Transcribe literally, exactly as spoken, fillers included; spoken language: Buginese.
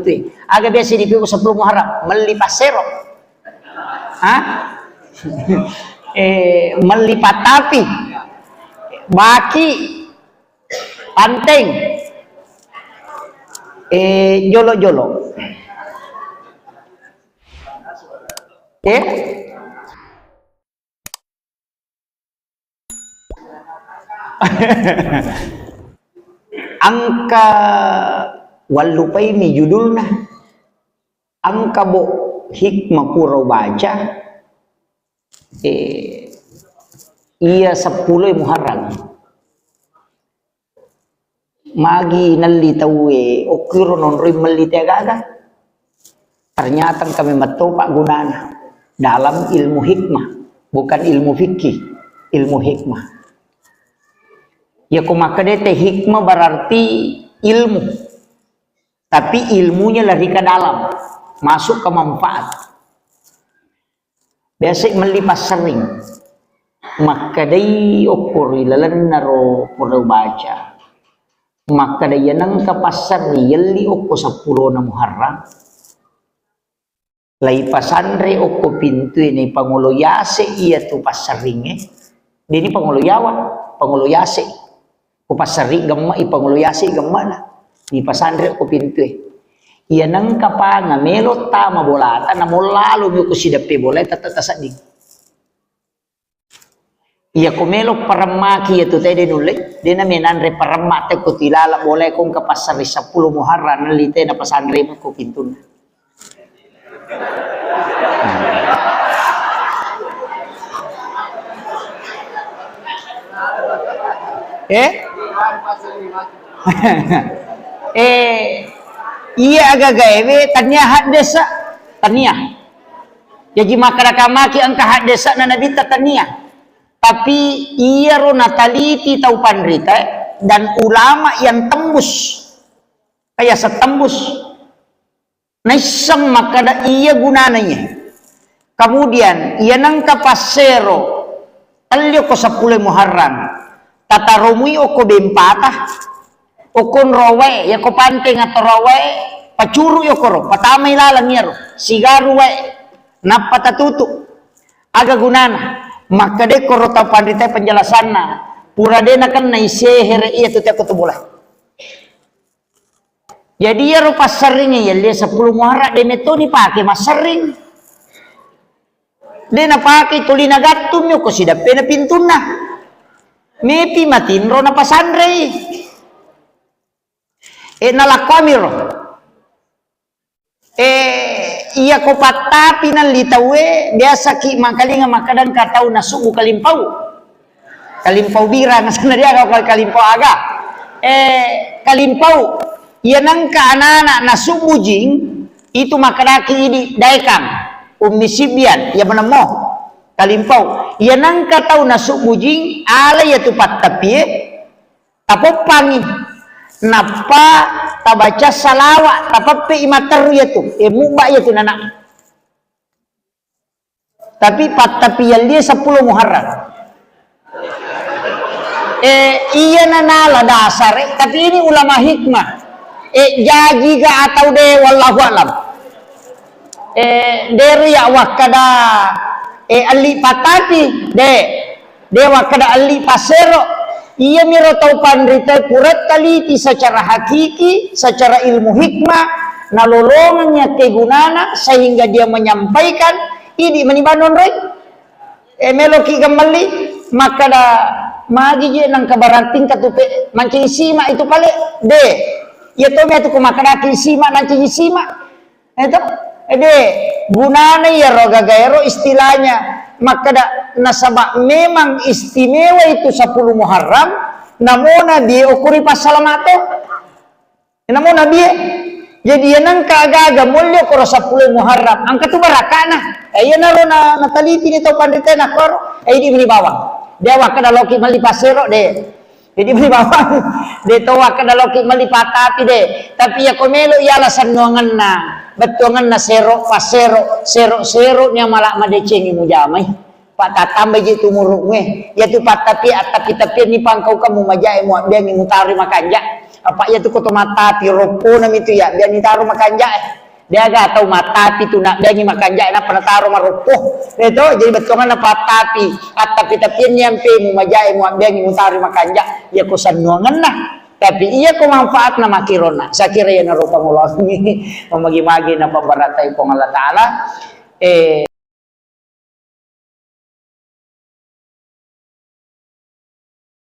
Tui. Aga biasa dipikku sepuluh Muharram, melli passero. Hah? Eh, melli pattapi. Baki. Panteng. Eh, jolo-jolo. Eh? Engka wallupaimi judulna. Engka bo hikmah pura ubaca, eh, iya seppulo Muharram. Magi nelli tauwe, okkiro nonroi melli te agaga. Ternyata engka memang to paggunana dalam ilmu hikmah, bukan ilmu fikih, ilmu hikmah. Ya, ko makkeda te hikmah berarti ilmu. Tapi ilmunya lari ke dalam, masuk ke manfaat. Biasa melli passerring. Makkedai okko ri lalenna ro pura ubaca. Makkeda iya nengka passerring yelli okko seppulona Muharram. Laipasanre okko pintue ni pangolo yase iya tu passerringnge. Deni pangolo yawa, pangolo yase. Ko passerri gemma, ipangolo yase gemmana. Ipasanre ko pintue. Iya nengka panga melo tama bolata, namollalo mi ko sideppe bola tette tasedding. Iya ko melo paremmaki iya tu tede nulle, dena menanre paremma te ko tilala bola ko engka passerri seppulo Muharram nelli te napasanre ko pintunna. Eh? Eh, iya agaga ewe tania haddesa, tania. Jaji makkadaka maki engka haddesa na nabitta tania. Tapi iyaro nataliti tau panrita dan ulama yang tembus. Kayak setembus. Naisseng makkeda iya gunana iya. Kemudian, iya nengka passero, telli okko seppulo Muharram, tataromui okko bempata, okko nrowae, yako panteng atau rowae, pacuru yokoro, patamai laleng iyaro, sigaru wae, nappa tatutu. Aga gunana? Makkeda koro tau panrita penjelasanna, pura de nakennai sehere iya tu teko tu bola. Jadi iyaro passerring yelli seppulo Muharram de metto dipake masserring. De napake tuli nagattung mi okko sideppena pintunna. Mepi matinro napasanrei. E nalakkoamiro. Eh, iya ko pattapi nelli tauwe, biasaki mangkalinga makkadang ka tau nasubbu kalimpau. Kalimpau bira, nasana dia kau kalimpau aga. Eh, kalimpau. Iya nengka anak-anak nasubbu jing, itu makkadaki idi daekang. Ummi Sibyan, iya menemmo. Kalimpau. Iya nengka tau nasubbu jing, ala iya tu pattapie, tapoppangi, nappa tabaca salawat, tapeppe'i matteru iyatu, eh, mubba iyatu nana. Tapi pattapi yallie seppulo Muharram. Eh, iya nanala dasare, tapi ini ulama hikmah. Eh, jajiga atau de, wallahu alam. Eh, deru ya wakkada, eh, alli pattapi, de. De wakkada alli passero, iyamiro tau panrita pura taliti secara hakiki, secara ilmu hikmah, nalolongeng yakkegunana sehingga dia menyampaikan, idi meni banonroi. E meloki gemmelli, makkada magi je nengka berarti engka tu pe mancaji sima itu pale, de. Iya to mi atu ko makkadaki sima nancaji sima. Eto, ede, gunana iyaro gaga ero istilahnya makkeda, nasaba memang istimewa itu sepuluh Muharram, namo Nabi okko ri passalama to. Namo Nabi, jadi iya nengka aga-aga molli okko ro sepuluh Muharram, engka tu barakana. Eh, iyanaro na, nataliti ni tau panrita nakkoro, eh, idi meni bawang. De wakkeda loki melli passero, de. Jadi meni bawang, de to wakkeda loki melli pattapi de. Tapi iya ko melo iyala sennuangenna, bettuangenna sero, passero, sero-sero ni amala madecengi mujamai. Pak tatambai je tu muru'mu e. Iya tu pattapi, attapi-tapian ni pangkau kamu majae muabbiangi mutari makanja. Apa iya tu ko to mattapi, roppona mi tu ya, biani taro makanja'e. De'ga tau mattapi tu nabbeangi makanja'e nappa nataro maroppo. Itu jadi bettuanna pattapi, attapi-tapianni ampemu majae muabbeangi mutaro makanja, iya ko sannuangenna. Tapi iya ko manfaatna makironna, sakira iya naro pangoloangngi, mamagi-magi napabaratai Puang Allah Ta'ala. Eh,